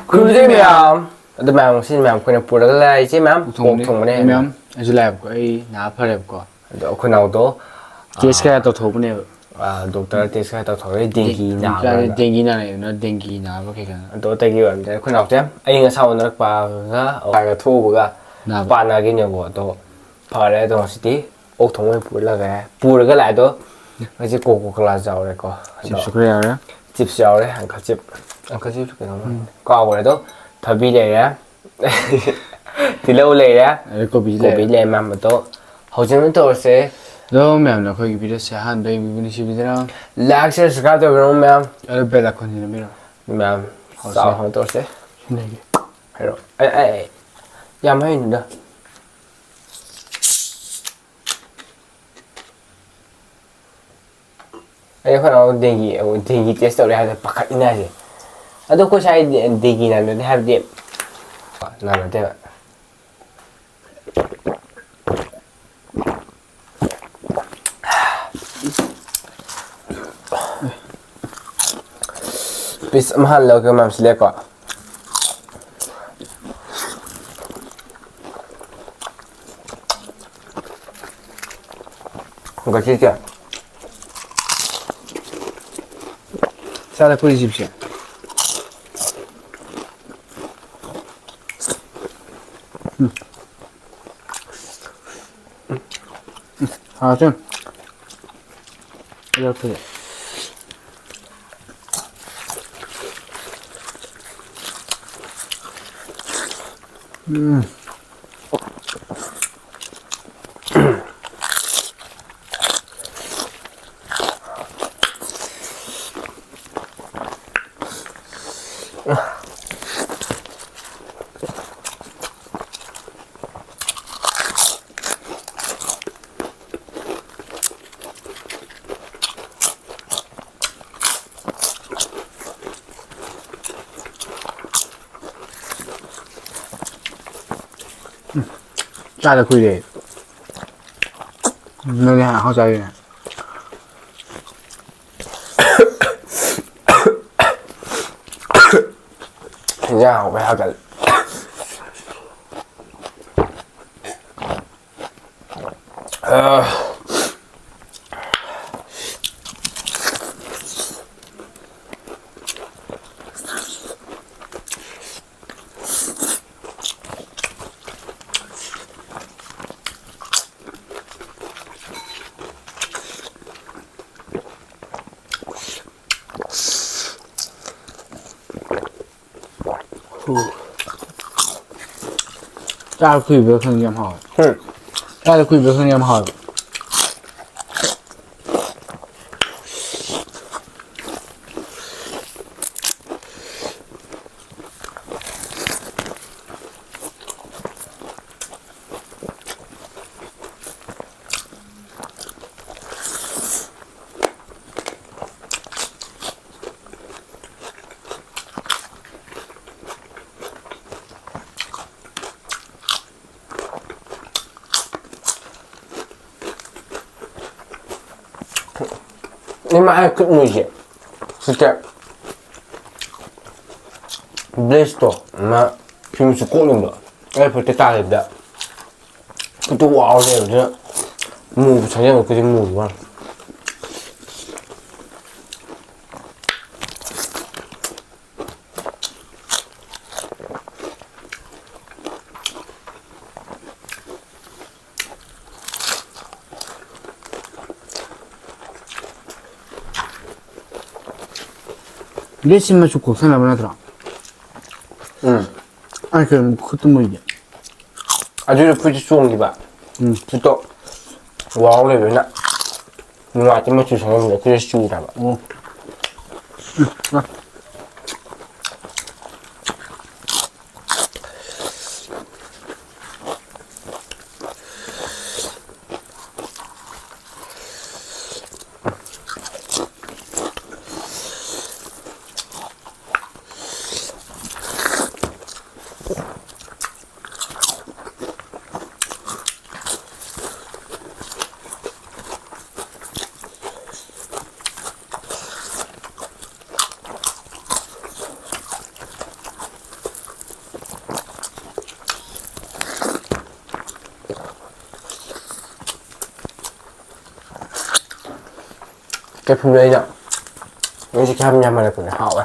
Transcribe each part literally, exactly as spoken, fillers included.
ꯈꯨꯔꯨꯝꯖꯔꯤ ꯃꯌꯥꯝ꯫ ꯑꯗꯨ ꯃꯌꯥꯝ, ꯉꯁꯤ ꯃꯌꯥꯝ ꯑꯩꯈꯣꯏꯅ ꯄꯨꯔꯒ ꯂꯥꯛꯏꯁꯦ ꯃꯌꯥꯝ ꯄꯣꯛ ꯊꯣꯡꯕꯅꯦ꯫ ꯃꯌꯥꯝ, ꯑꯩꯁꯨ ꯂꯥꯛꯑꯦꯕꯀꯣ, ꯑꯩ ꯅꯥ ꯐꯔꯦꯕꯀꯣ꯫ ꯑꯗꯣ ꯑꯩꯈꯣꯏ ꯅꯥꯎꯗꯣ, ꯇꯦꯁ ꯈꯔ ꯇꯧꯊꯣꯛꯄꯅꯦꯕ꯫ ꯑꯥ, ꯗꯣꯛꯇꯔ ꯇꯦꯁ ꯈꯔ ꯇꯧꯊꯣꯛꯑꯦ, ꯗꯦꯡꯒꯤ ꯅꯥꯕ꯭ꯔꯥꯅ꯫ ꯗꯦꯡꯒꯤ ꯅꯥꯔꯛꯏꯗꯨꯅ ꯗꯦꯡꯒꯤ ꯅꯥꯕ ꯀꯩꯀꯥꯅ꯫ ꯑꯗꯣ ꯑꯇꯩꯒꯤ ꯑꯣꯏꯔꯝꯗ꯭ꯔꯦ, ꯑꯩꯈꯣꯏ ꯅꯥꯎꯁꯦ ꯑꯏꯪ ꯑꯁꯥ ꯑꯣꯟꯅꯔꯛꯄꯒ ꯋꯥꯏꯒ ꯊꯣꯛꯎꯕꯒ ꯅꯥꯕ꯫ ꯄꯥꯟꯅꯈꯤꯅꯦꯕꯀꯣ꯫ ꯑꯗꯣ ꯐꯔꯦ꯫ ꯑꯗꯣ ꯉꯁꯤꯗꯤ ꯑꯣꯛ ꯊꯣꯡꯕ ꯑꯣꯏꯅ ꯄꯨꯔ ꯂꯥꯛꯑꯦ꯫ ꯄꯨꯔꯒ ꯂꯥꯛꯑꯦ꯫ ꯑꯗꯣ ꯉꯁꯤ ꯀꯣꯀꯣ ꯀꯣꯂꯥꯁꯨ ꯌꯥꯎꯔꯦꯀꯣ꯫ ꯑꯗꯣ ꯆꯤꯞꯁꯁꯨ ꯈꯔ ꯌꯥꯎꯔꯦ꯫ ꯆꯤꯞꯁ ꯌꯥꯎꯔꯦ, ꯑꯪꯀꯜ ꯆꯤꯞ꯫ ꯑꯪꯀꯜ ꯆꯤꯞꯁ ꯀꯩꯅꯣ ꯎꯝ꯫ ꯀꯥꯎꯈ꯭ꯔꯦ꯫ ꯑꯗꯣ ꯊꯕꯤ ꯂꯩꯔꯦ꯫ ꯇꯤꯜꯍꯧ ꯂꯩꯔꯦ꯫ ꯑꯗꯩ ꯀꯣꯕꯤꯁꯨ ꯀꯣꯕꯤ ꯂꯩꯔꯦ꯫ ꯂꯩꯔꯦ ꯃꯌꯥꯝ꯫ ꯑꯗꯣ ꯍꯧꯖꯤꯛ ꯑꯃꯨꯛ ꯇꯧꯔꯁꯦ꯫ ꯑꯗꯣ ꯃꯌꯥꯝꯅ ꯑꯩꯈꯣꯏꯒꯤ ꯚꯤꯗꯤꯑꯣꯁꯦ ꯑꯍꯥꯟꯕ ꯌꯦꯡꯕꯤꯕ ꯅꯨꯡꯁꯤꯕꯤꯗꯅ like, share, subscribe ꯇꯧꯕꯤꯔꯝꯃꯣ ꯃꯌꯥꯝ꯫ ꯑꯗꯣ bell icon ꯁꯤꯅ ꯃꯤꯔꯣ? ꯃꯌꯥꯝ ꯍꯧꯔꯁꯦ꯫ ꯆꯥꯎ ꯍꯥꯟꯅ ꯇꯧꯔꯁꯦ꯫ ꯁꯤꯅ ꯑꯩꯒꯤ꯫ ꯍꯥꯏꯔꯣ꯫ ꯑꯩ, ꯑꯩ, ꯑꯩ꯫ ꯌꯥꯝ ꯍꯩꯅꯨꯗ꯫ ꯑꯩ ꯑꯩꯈꯣꯏ ꯅꯥꯎ ꯗꯦꯡꯒꯤ, ꯗꯦꯡꯒꯤ ꯇꯦꯁ ꯇꯧꯔꯦ ꯍꯥꯏꯕꯗ ꯄꯥꯈꯠꯂꯤꯅꯦ ꯍꯥꯏꯁꯦ꯫ ꯑꯗꯣ ꯑꯩꯈꯣꯏ ꯁ꯭ꯋꯥꯏꯗꯤ ꯗꯦꯡꯒꯤ ꯅꯥꯟꯅꯗꯦ ꯍꯥꯏꯕꯗꯤ, ꯅꯥꯟꯅꯗꯦꯕ꯫ ꯄꯤꯁ ꯑꯃ ꯍꯥꯟꯅ ꯂꯧꯒꯦ ꯃꯌꯥꯝ, ꯁꯤ ꯂꯩꯀꯣ꯫ ꯉꯁꯤꯁꯦ ꯆꯥꯗ ꯀꯨꯏꯔꯦ ꯆꯤꯞꯁꯁꯦ꯫ ꯎꯝ꯫ ꯎꯝ꯫ ꯍꯥꯎꯇꯦ꯫ ꯄꯤꯔꯛꯇ꯭ꯔꯦ꯫ ꯎꯝ꯫ ꯆꯥꯗ ꯀꯨꯏꯔꯦ꯫ ꯅꯣꯏꯅ ꯍꯥꯟꯅ ꯑꯍꯥꯎ ꯆꯥꯔꯤꯅꯦ꯫ ꯍꯤꯟꯖꯥꯡ ꯍꯥꯎꯕꯩ ꯍꯥꯒꯠꯂꯦ꯫ ꯑꯥ꯫ ꯆꯥꯛ ꯀꯨꯏꯕ꯭ꯔꯥ ꯈꯪꯗꯦ ꯌꯥꯝ ꯍꯥꯎꯋꯦ꯫ ꯍꯨꯝ꯫ ꯆꯥꯛ ꯀꯨꯏꯕ꯭ꯔꯥ ꯈꯪꯗꯦ ꯌꯥꯝ ꯍꯥꯎꯋꯦ꯫ ꯏꯃꯥ, ꯑꯩ ꯈꯨꯠ ꯃꯨꯏꯁꯦ꯫ ꯁꯤꯁꯦ ꯕ꯭ꯂꯦꯁꯇꯣ, ꯑꯃ ꯐꯤꯝꯁꯨ ꯀꯣꯛꯅꯤꯡꯕ꯫ ꯑꯩ ꯐꯨꯔꯤꯠꯇ ꯇꯥꯈꯤꯕꯗ ꯈꯨꯠꯇꯨ ꯋꯥꯎꯔ ꯂꯩꯕꯗꯨꯗ ꯃꯨꯕ ꯁꯪꯖꯜꯂꯛꯄꯁꯦ ꯃꯨꯕ ꯋꯥꯅꯤ꯫ ꯂꯤꯁꯤꯡ ꯃꯆꯨ ꯀꯣꯛꯁꯟꯅꯕ ꯅꯠꯇ꯭ꯔꯣ? ꯎꯝ꯫ ꯑꯩ ꯀꯩꯅꯣ ꯈꯨꯠꯇ ꯃꯨꯏꯗꯦ꯫ ꯑꯗꯨꯗ ꯐꯨꯔꯤꯠꯇꯨ ꯆꯣꯡꯈꯤꯕ꯫ ꯎꯝ꯫ ꯐꯨꯔꯤꯠꯇꯣ ꯋꯥꯎ ꯂꯩꯕꯅꯤꯅ ꯅꯨꯡꯉꯥꯏꯇꯦ, ꯃꯆꯨ ꯁꯪꯍꯟꯕꯗ ꯐꯨꯔꯤꯠ ꯆꯨꯗ꯭ꯔꯕ꯫ ꯎꯝ꯫ ꯀꯩꯐꯨꯗ ꯑꯩꯅ ꯅꯣꯏꯁꯦ ꯀꯌꯥꯝ ꯌꯥꯝꯃꯜꯂꯛꯄꯅꯦ, ꯍꯥꯎꯋꯦ꯫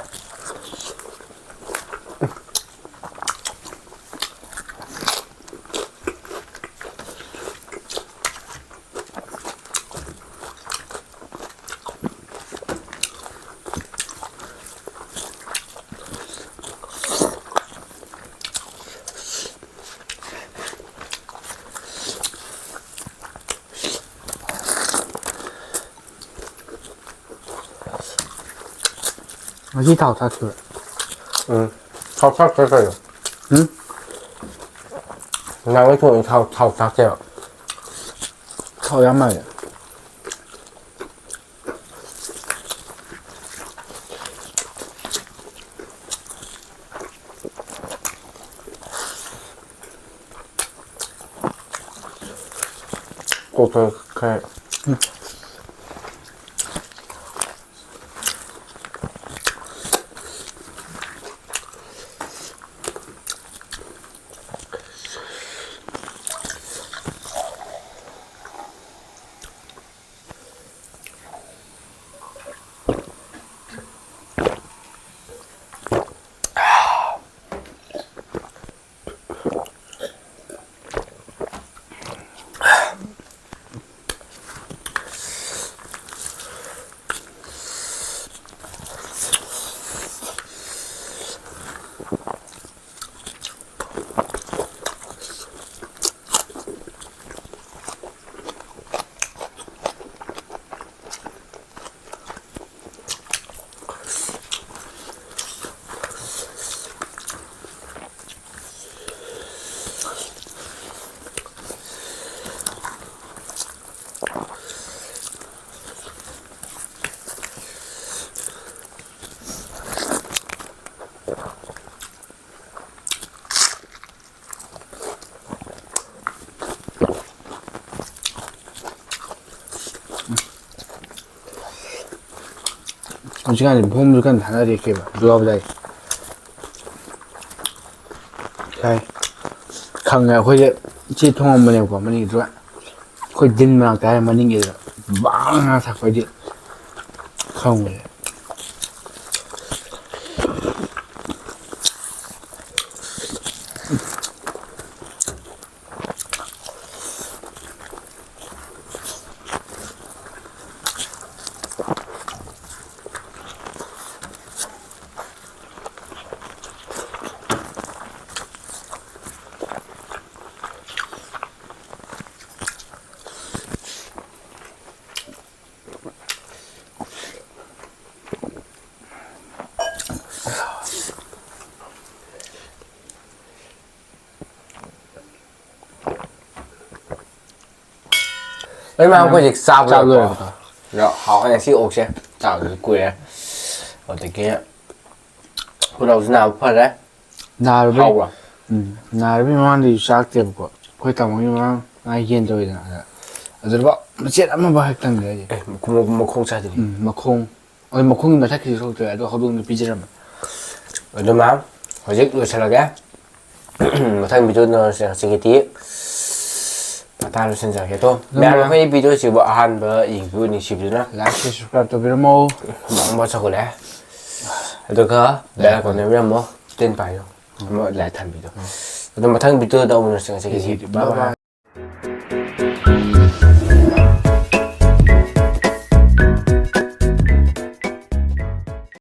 ꯉꯁꯤ ꯊꯥꯎ ꯊꯥꯛꯈꯤꯕ꯭ꯔꯥ? ꯎꯝ꯫ ꯊꯥꯎ ꯊꯥꯛꯇ꯭ꯔꯦ ꯀꯩꯅꯣ? ꯎꯝ? ꯅꯍꯥꯟꯒꯩ ꯊꯣꯡꯉꯤ ꯊꯥꯎ, ꯊꯥꯎ ꯊꯥꯛꯇꯦꯕ꯫ ꯊꯥꯎ ꯌꯥꯝ ꯃꯥꯜꯂꯦ꯫ ꯀꯣꯛꯇ ꯈꯔ꯫ ꯍꯧꯖꯤꯛꯀꯥꯟꯗꯤ ꯐꯣꯝꯁꯨ ꯀꯟꯅ ꯊꯥꯅꯔꯤ ꯀꯩꯕ ꯖꯨꯋꯥ ꯕꯖꯥꯔꯒꯤ꯫ ꯁꯥꯏ꯫ ꯈꯪꯉꯦ ꯑꯩꯈꯣꯏꯁꯦ ꯏꯆꯦ ꯊꯣꯡꯉꯝꯕꯅꯦꯕꯀꯣ ꯃꯅꯤꯡꯒꯤꯗꯨꯒ꯫ ꯑꯩꯈꯣꯏ ꯗꯤꯟ ꯃꯅꯥꯛꯇ ꯍꯥꯏꯔꯦ ꯃꯅꯤꯡꯒꯤꯗꯨꯗ ꯕꯥꯡ ꯉꯥ ꯊꯛꯄ ꯑꯩꯗꯤ ꯈꯪꯉꯦ꯫ ꯑꯩ ꯃꯌꯥꯝ ꯑꯩꯈꯣꯏꯁꯦ ꯆꯥꯕ ꯆꯥꯕ ꯂꯣꯏꯔꯦꯀꯣ꯫ ꯂꯣꯏꯔꯦꯀꯣ꯫ ꯑꯗꯣ ꯍꯥꯎꯋꯦ ꯉꯁꯤ ꯑꯣꯛꯁꯦ꯫ ꯆꯥꯕꯁꯨ ꯀꯨꯏꯔꯦ꯫ ꯑꯗꯒꯤ ꯈꯨꯅꯥꯎꯁꯨ ꯅꯥꯕ ꯐꯔꯦ꯫ ꯅꯥꯔꯨꯕꯩ ꯍꯥꯎꯕ꯭ꯔꯣ? ꯎꯝ, ꯅꯥꯔꯨꯕꯩ ꯃꯃꯥꯡꯗꯩꯁꯨ ꯆꯥꯔꯛꯇꯦꯕꯀꯣ꯫ ꯑꯩꯈꯣꯏ ꯇꯥꯃꯣꯒꯤ ꯃꯃꯥꯡ ꯃꯥ ꯌꯦꯟ ꯇꯧꯋꯤꯗꯅ꯫ ꯑꯗ ꯑꯗꯨꯗꯐꯥꯎ ꯃꯆꯦꯠ ꯑꯃꯐꯥꯎ ꯍꯦꯛ ꯇꯪꯗ꯭ꯔꯦ ꯑꯩꯗꯤ꯫ ꯑꯦ, ꯃꯈꯣꯡ, ꯃꯈꯣꯡ ꯆꯥꯗ꯭ꯔꯤ꯫ ꯎꯝ, ꯃꯈꯣꯡ꯫ ꯑꯗꯨ ꯃꯈꯣꯡꯒꯤ ꯃꯊꯛꯀꯤꯁꯨ ꯊꯣꯛꯇ꯭ꯔꯦ꯫ ꯑꯗꯣ ꯍꯧꯗꯣꯡꯗ ꯄꯤꯖꯔꯝꯃꯦ꯫ ꯑꯗꯨꯅ ꯍꯧꯖꯤꯛ ꯂꯣꯏꯁꯤꯜꯂꯒꯦ꯫ ꯃꯊꯪ ꯚꯤꯗꯤꯑꯣꯗ ꯎꯅꯔꯁꯦ꯫ ꯉꯁꯤꯒꯤꯗꯤ ꯃꯇꯥꯡ ꯂꯣꯏꯁꯤꯟꯖꯔꯒꯦ꯫ ꯑꯗꯣ ꯑꯗꯨꯝ ꯃꯌꯥꯝ ꯃꯌꯥꯝ ꯑꯩꯈꯣꯏ ꯚꯤꯗꯤꯑꯣꯁꯤꯕꯨ ꯑꯍꯥꯟꯕ ꯌꯦꯡꯕꯤꯕ ꯅꯨꯡꯁꯤꯕꯤꯗꯨꯅ like, share, subscribe ꯇꯧꯕꯤꯔꯝꯃꯣ꯫ ꯃꯣꯃꯣ ꯆꯥꯎꯈꯠꯂꯛꯑꯦ꯫ ꯑꯗꯨꯒ bell icon ꯅꯝꯕꯤꯔꯝꯃꯣ꯫ ꯇꯤꯟ ꯄꯥꯏꯌꯣ꯫ ꯑꯃ light ꯊꯥꯟꯕꯤꯗꯣ꯫ ꯑꯗꯣ ꯃꯊꯪ ꯚꯤꯗꯤꯑꯣꯗ ꯎꯅꯔꯁꯦ꯫ ꯉꯁꯤꯒꯤꯗꯤ ꯉꯁꯤꯒꯤꯗꯤ bye bye꯫ Bye bye꯫